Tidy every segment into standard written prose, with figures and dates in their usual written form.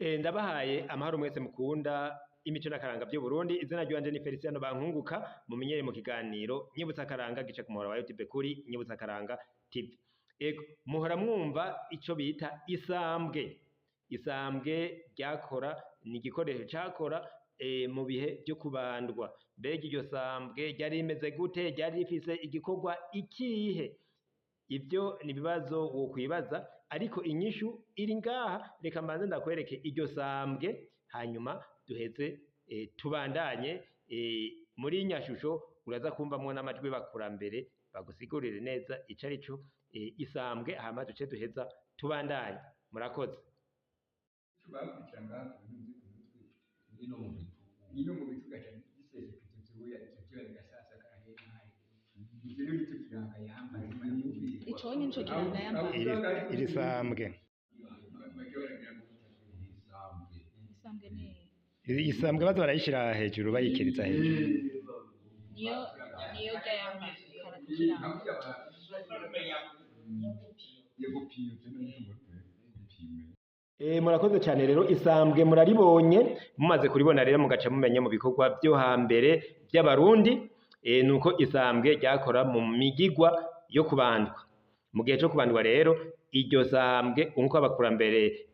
Ndabahaye amahoro mwese mukunda imico n'akaranga vy'Uburundi. Izina ryanje ni Feliciano Bankunguka, mumenyere mu kiganiro Nyibutsa Akaranga gica ku muhora wa YouTube kuri Nyibutsa Akaranga TV. Ego, muhora mwumva ico bita isambwe. Isambwe ryakora ni igikoresho cakora mu bihe vyo kubandwa. Mbega iryo sambwe ryari rimeze gute? Ryari rifise igikorwa ikihe? Ivyo ni ibibazo wokwibaza, ariko inyishu iri ngaha. Reka mbanze ndakwereke iryo sambwe, hanyuma duheze tubandanye. Muri nyashusho uraza kumvamwo n'amajwi bakurambere bagusigurire neza ico arico isambwe, hama duce duheza tubandanye. Murakoze. Bakurikira ngaha ku bintu ku mutwe. Ni no mu bitugu. Ni no mu bitugu gaca giseseka ivyo vyuya, ivyo vyuya bigasasa karahera. Ivyo rero nico Kiranga yambaye. Ico nico Kiranga yambaye. Iri sambwe. Isambwe. Isambwe ni Isambwe baza barayishira hejuru, bayikiriza hejuru. Niyo rya yambaye Kiranga. Murakoze cyane. Rero isambwe muraribonye, mumaze kuribona rero mugaca mumenya mu bikorwa vyo hambere vy'Abarundi, nuko isambwe ryakora mu migigwa yo kubandwa. Mu gihe co kubandwa rero iryo sambwe, nkuko abakurambere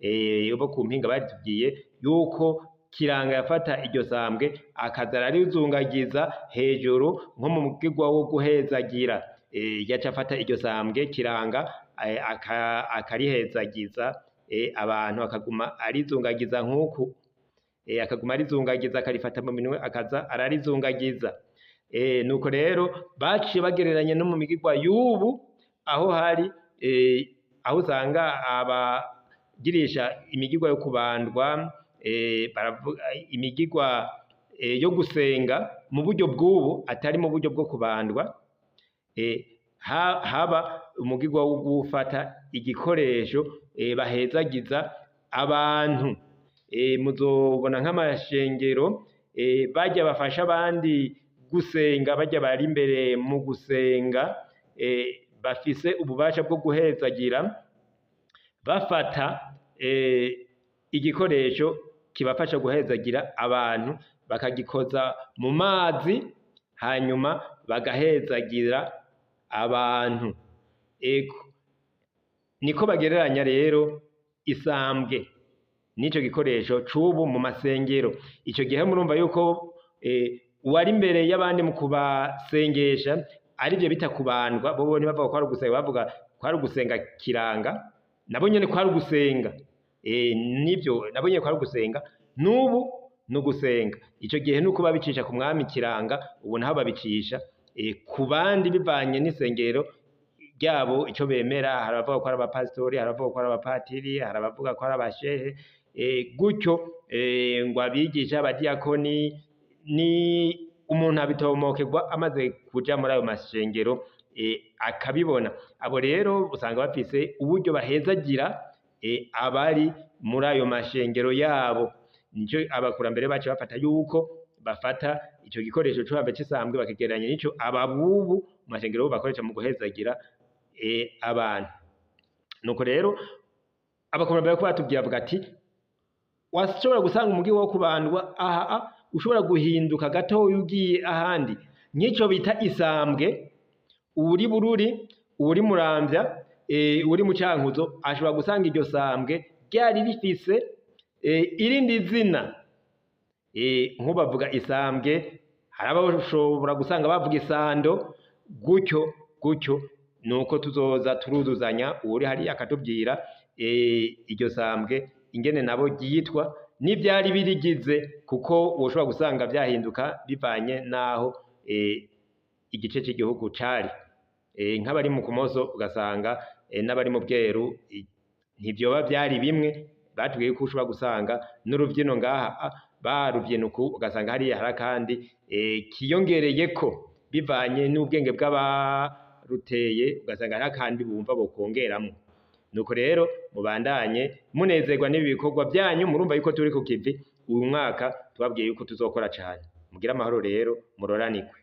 bo ku mpinga baritubwiye yuko Kiranga yafata iryo sambwe akaza ararizungagiza hejuru nko mu mugigwa wo guhezagira. Yaca afata iryo sambwe Kiranga, akarihezagiza abantu, akaguma arizungagiza nk'uku, akaguma arizungagiza, akarifata mu minwe akaza ararizungagiza. Nuko rero baciye bagereranya no mu migigwa y'ubu, aho hari aho usanga abagirisha imigigwa yo kubandwa, baravuga imigigwa yo gusenga mu buryo bw'ubu, atari mu buryo bwo kubandwa. Haba umugigwa wo gufata igikoresho bahezagiza abantu. Muzobona nk'amashengero, bajya bafasha abandi gusenga, bajya bari imbere mu gusenga, bafise ububasha bwo guhezagira, bafata igikoresho kibafasha guhezagira abantu, bakagikoza mu mazi, hanyuma bagahezagira abantu. Ego, niko bagereranya rero isambwe n'ico gikoresho c'ubu mu masengero. Ico gihe murumva yuko uwari imbere y'abandi mu kubasengesha, arivyo bita kubandwa, bobo ntibavuga ko ari ugusenga, bavuga ko ari ugusenga Kiranga, nabo nyene ko ari ugusenga. Nivyo, nabo nyene ko ari ugusenga, n'ubu ni ugusenga. Ico gihe nuko babicisha ku mwami Kiranga, ubu naho babicisha ku bandi bivanye n'isengero ryabo ico bemera. Hari abavuga ko ari abapasitori, hari abavuga ko ari abapatiri, hari abavuga ko ari abashehe, gutyo, ngo abigisha, abadiyakoni. Ni umuntu abitomokerwa amaze kuja muri ayo mashengero, akabibona. Abo rero usanga bafise uburyo bahezagira abari muri ayo mashengero yabo. Nico abakurambere bacu bafata yuko bafata ico gikoresho co hambere c'isambwe bakigereranya n'ico ababubu mu mashengero bakoresha mu guhezagira abantu. Nuko rero abakurambere ko batubwiye, bavuga ati washobora gusanga umugi wo kubandwa aha ushobora guhinduka gatoya ugiye ahandi. Nk'ico bita isambwe, uri Bururi, uri Muramvya, uri mu Cankuzo, ashobora gusanga iryo sambwe ryari rifise irindi zina. Nk'ubavuga isambwe, hari abashobora gusanga bavuga isando, gutyo gutyo. Nuko tuzoza turuzuzanya, uri hariya akatubwira iryo sambwe ingene nabo ryitwa n'ivyari birigize, kuko woshobora gusanga vyahinduka bivanye n'aho igice c'igihugu cari. Nk'abari mu Kumoso ugasanga n'abari mu Bweru ntivyoba vyari bimwe. Batubwiye ko ushobora gusanga n'uruvyino ngaha baruvyina uku, ugasanga hariya hari akandi kiyongereyeko bivanye n'ubwenge bw'abaruteye, ugasanga hari akandi bumva bokongeramwo. Nuko rero mubandanye munezerwa n'ibi bikorwa vyanyu. Murumva yuko turi ku kivi uyu mwaka, tubabwiye yuko tuzokora cane. Mugire amahoro rero, muroranirwe.